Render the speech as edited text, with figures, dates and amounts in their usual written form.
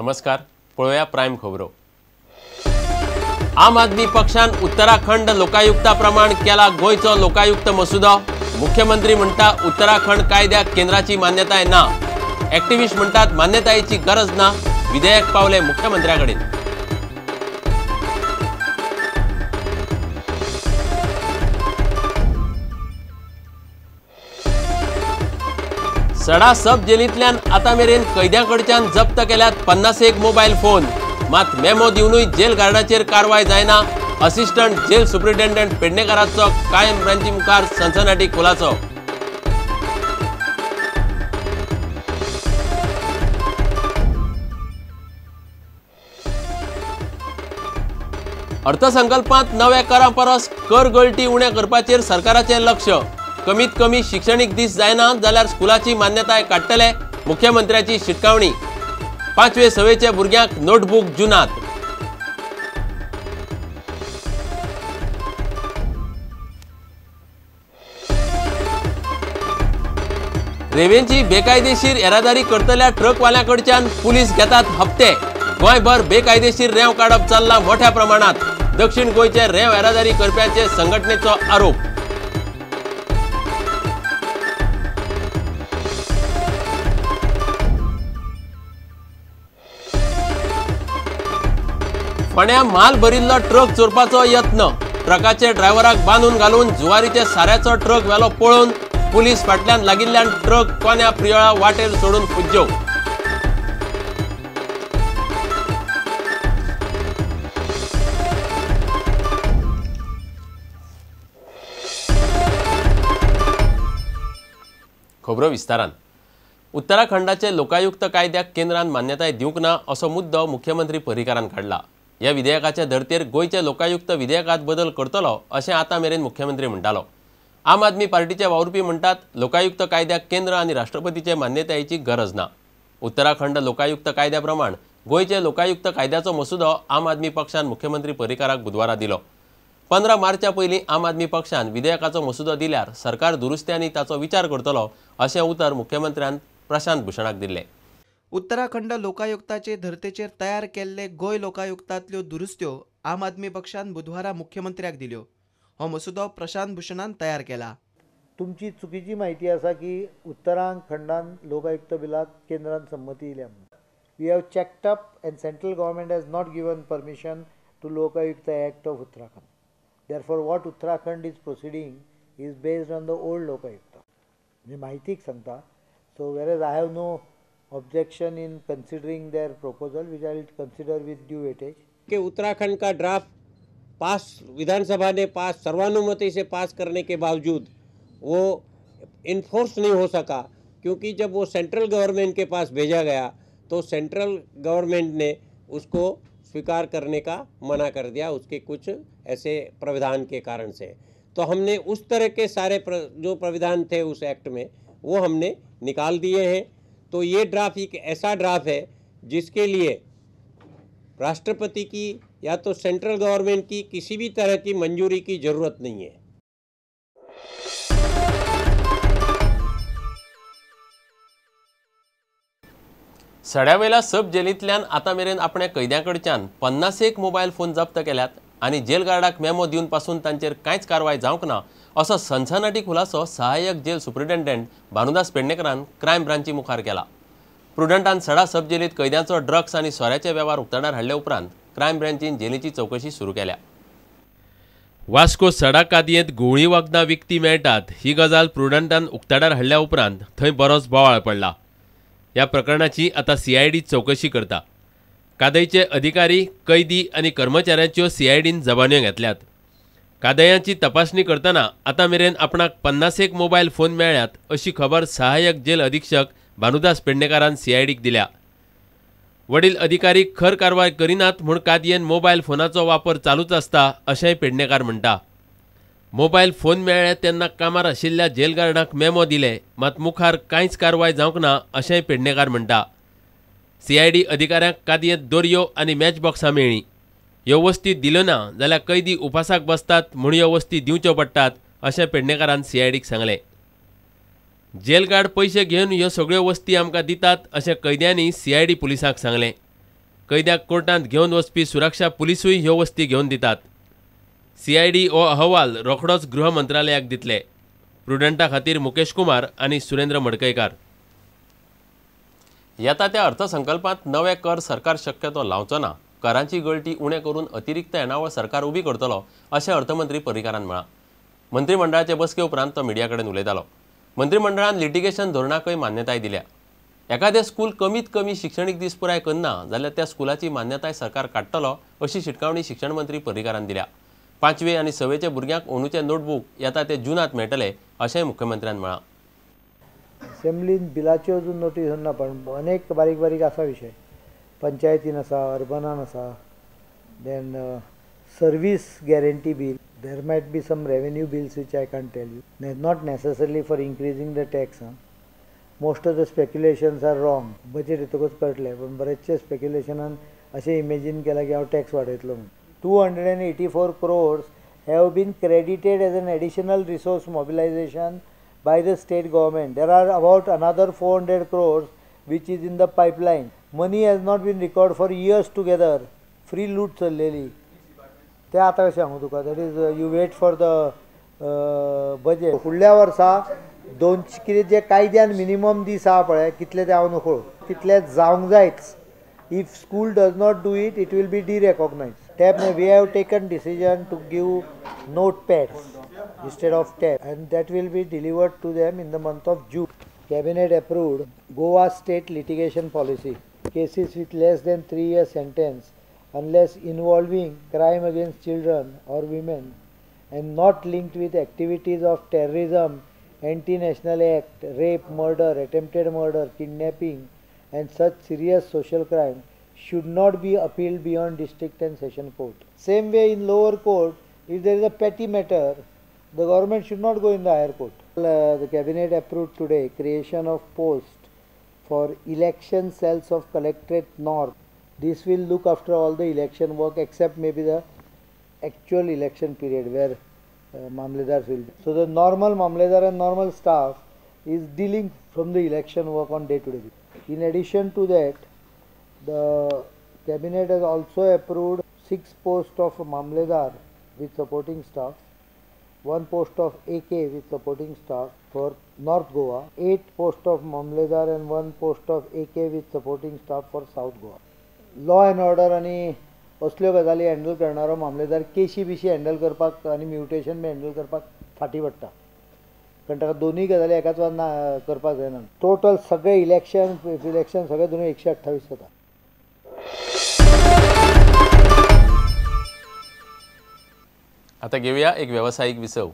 नमस्कार, पळोवया प्रायम खबरो. आम आदमी पक्षान उत्तराखंड लोकायुक्ता प्रमाण केला गोंयचो लोकायुक्त मसुदो. मुख्यमंत्री म्हणटा उत्तराखंड कायद्याक केंद्राची मान्यताय ना. एक्टिविस्ट म्हणटात मान्यतायेची गरज ना. विधेयक पावले मुख्यमंत्र्या कडेन. सडा सब जेलींतल्यान आतां मेरेन कैद्यां कडच्यान जप्त केल्यात 50 मोबायल फोन. मात मेमो दिवनूय जेल गार्डाचेर कारवाय जायना. असिस्टंट जेल सुप्रिंटेंडंट पेडणेकाराचो क्रायम ब्रांची मुखार सनसनाटी खुलासो. अर्थसंकल्पांत नव्या करां परस कर गळटी उणें करपाचेर सरकाराचें लक्ष. कमीत कमी शिक्षणीक दीस जायना जाल्यार स्कुलाची मान्यताय काडटले, मुख्यमंत्र्याची शिटकावणी. 5वे 6वेच्या भुरग्यांक नोटबूक जुनात. रेवेंची बेकायदेशीर येरादारी करतल्या ट्रकवाल्यां कडच्यान पुलीस घेतात हप्ते. गोंयभर बेकायदेशीर रेंव काडप चल्लां मोठ्या प्रमाणात. दक्षिण गोंयचे रेंव येरादारी करप्यांचे संघटनेचो आरोप. फोंड्या माल भरिल्लो ट्रक चोरपाचो यत्न. ट्रकाचे ड्रायव्हराक बांदून घालून जुवारीचे साऱ्याचो ट्रक व्हेलो पळोवन. पुलीस फाटल्यान लागिल्ल्यान ट्रक कोन्या प्रियोळा वाटेर सोडून फुज्ज्यो. खबरो विस्तारान. उत्तराखंडाचे लोकायुक्त कायद्याक केंद्रान मान्यताय दिवंक ना असो मुद्दो मुख्यमंत्री पर्रीकारान काडला. ह्या विधेयकाच्या धर्तेर गोंयच्या लोकायुक्त विधेयकात बदल करतलो अशें आतां मेरेन मुख्यमंत्री म्हणटालो. आम आदमी पार्टीचे वावुरपी म्हणटात लोकायुक्त कायद्याक केंद्र आनी राष्ट्रपतीचे मान्यतायेची गरज ना. उत्तराखंड लोकायुक्त कायद्या प्रमाण गोंयचे लोकायुक्त कायद्याचो मसुदो आम आदमी पक्षान मुख्यमंत्री पर्रीकाराक बुधवारा दिलो. 15 मार्चा पयलीं आम आदमी पक्षान विधेयकाचो मसुदो दिल्यार सरकार दुरुस्त्यांनी ताचो विचार करतलो अशें उतर मुख्यमंत्र्यान प्रशांत भूषणाक दिल्लें. उत्तराखंड लोकायुक्ताचे धर्तेचेर तयार केल्ले गोंय लोकायुक्तांतल्यो दुरुस्त्यो आम आदमी पक्षान बुधवारा मुख्यमंत्र्याक दिल्यो. हो मसुदो प्रशांत भूषणान तयार केला. तुमची चुकीची माहिती आसा की उत्तराखंडान लोकायुक्त बिलाक केंद्रान संमती दिल्या. We have checked up and central government has not given permission to Lokayukta act of Uttarakhand. Therefore what Uttarakhand is proceeding is based on the old Lokayukta. मी माहितीक सांगता. So whereas I have no objection in considering their proposal, which I will consider with due weightage. कि उत्तराखंड का draft pass विधानसभा ने pass सर्वानुमति से pass करने K बावजूद वो enforce नहीं हो सका, क्योंकि जब वो सेंट्रल गवर्नमेंट के पास भेजा गया तो सेंट्रल गवर्नमेंट ने उसको स्वीकार करने का मना कर दिया उसके कुछ ऐसे प्रावधान के कारण से. तो हमने उस तरह के सारे जो प्रावधान थे उस एक्ट में वो हमने निकाल दिए हैं. तो ये ड्राफ्ट एक ऐसा ड्राफ्ट है जिसके लिए राष्ट्रपति की या तो सेंट्रल गवर्नमेंट की किसी भी तरह की मंजूरी की ज़रूरत नहीं है. सड्यावेल्या सब जेलींतल्यान आतां मेरेन आपणे कैद्यां कडच्यान 50 मोबायल फोन जप्त केल्यात आनी जेल गार्डाक मेमो दिवन पासून तांचेर कांयच कारवाय जावंक ना असो सनसनाटी खुलासो सहाय्यक जेल सुप्रिंटेंडंट भानुदास पेडणेकरान क्रायम ब्रांची मुखार केला. प्रुडंटान सडा सब जेलींत कैद्यांचो ड्रग्स आनी सोऱ्याचे वेव्हार उक्ताडार हाडले उपरांत क्रायम ब्रांचीन जेलीची चवकशी सुरू केल्या. वास्को सडा कादयेंत घुंवळी वखदां विकती मेळटात ही गजाल प्रुडंटान उक्ताडार हाडल्या उपरांत थंय बरोच बोवाळ पडला. ह्या प्रकरणाची आतां सीआयडी चवकशी करता. कादयचे अधिकारी, कैदी आनी कर्मचाऱ्यांच्यो सीआयडीन जबान्यो घेतल्यात. कादयांची तपासणी करतना आतां मेरेन आपणाक 50 मोबायल फोन मेळ्ळ्यात अशी खबर सहाय्यक जेल अधीक्षक भानुदास पेडणेकारान सीआयडीक दिल्या. वडील अधिकारी खर कारवाय करिनात म्हूण कादयेन मोबायल फोनाचो वापर चालूच आसता अशेंय पेडणेकार म्हणटा. मोबायल फोन मेळ्ळे तेन्ना कामार आशिल्ल्या जेल गार्डाक मेमो दिले मात मुखार कांयच कारवाय जावंक ना अशेंय पेडणेकार म्हणटा. सीआयडी अधिकाऱ्यांक कादयेंत दोरयो आनी मॅच बॉक्सां मेळ्ळीं. ह्यो वस्ती दिल्यो ना जाल्यार कैदी उपासाक बसतात म्हूण ह्यो वस्ती दिवच्यो पडटात अशें पेडणेकारान सीआयडीक सांगलें. जेलगार्ड पैसे घेवन ह्यो सगळ्यो वस्ती आमकां दितात अशें कैद्यांनी सीआयडी पुलिसांक सांगलें. कैद्याक कोर्टांत घेवन वचपी सुरक्षा पुलिसूय ह्यो वस्ती घेवन दितात. सीआयडी हो अहवाल रोखडोच गृह मंत्रालयाक दितले. प्रुडंटा खातीर मुकेश कुमार आनी सुरेंद्र मडकयकार. येता त्या अर्थसंकल्पांत नवे कर सरकार शक्यतो लावचो ना. करांची गळटी उणें करून अतिरिक्त येणावळ सरकार उबी करतलो अशें अर्थमंत्री पर्रीकारान म्हळां. मंत्रिमंडळाचे बसके उपरांत तो मिडिया कडेन उलयतालो. मंत्रिमंडळान लिटिगेशन धोरणाकय मान्यताय दिल्या. एखादें स्कूल कमीत कमी शिक्षणीक दीस पुराय करना जाल्यार त्या स्कुलाची मान्यताय सरकार काडटलो अशी शिटकावणी शिक्षण मंत्री पर्रीकारान दिल्या. 5वे आनी 6वेच्या भुरग्यांक अंदूचे नोटबूक येता ते जूनात मेळटले अशेंय मुख्यमंत्र्यान म्हळां. असेंब्लीन बिलाच्यो अजून नोटीस ना, पण अनेक बारीक बारीक आसा विशय. पंचायतीन आसा, अर्बनान आसा, then service guarantee bill. There might be some revenue bills which I can't tell you. Not necessarily for increasing the tax. Most of the speculations are wrong. Budget येतकूच कळटलें, पण बरेचशे स्पेक्युलेशनान अशें इमेजीन केलां की हांव टॅक्स वाडयतलो म्हूण. 284 crores have been credited as an additional resource mobilization by the state government. There are about another 400 crores which is in the pipeline. Money has not been recorded for years together. Free loot चल्लेली. ते आतां कशें सांगू तुका, that is you wait for the budget. फुडल्या वर्सा 200 कितें जे कायद्यान minimum दीस आहा पळय कितले ते हांव नकळो, तितले जावंक जायच. If school does not do it, it will be derecognised. Tab we have taken decision to give note pads instead of tab, and that will be delivered to them in the month of June. Cabinet approved Goa state litigation policy. Cases with less than 3 year sentence unless involving crime against children or women and not linked with activities of terrorism, anti-national act, rape, murder, attempted murder, kidnapping and such serious social crime should not be appealed beyond district and session court. Same way in lower court, if there is a petty matter, the government should not go in the higher court. The cabinet approved today creation of post for election cells of Collectorate North. This will look after all the election work except maybe the actual election period where mamledars will be. So the normal mamledar and normal staff is dealing from the election work on day to day. In addition to that, the cabinet has also approved 6 posts of mamledar with supporting staff, 1 post of AK with supporting staff for North Goa, 8 posts of mamledar and 1 post of AK with supporting staff for South Goa. Law and order आनी असल्यो गजाली handle करणारो मामलेदार केशी बिशी handle करपाक आनी mutation बी handle करपाक फाटीं पडटा, कारण ताका दोनूय गजाली एकाच वेळार ना करपाक जायना. टोटल सगळे इलेक्शन इलेक्शन सगळे धरून 128 जाता. आता घेऊया एक व्यावसायिक विसव.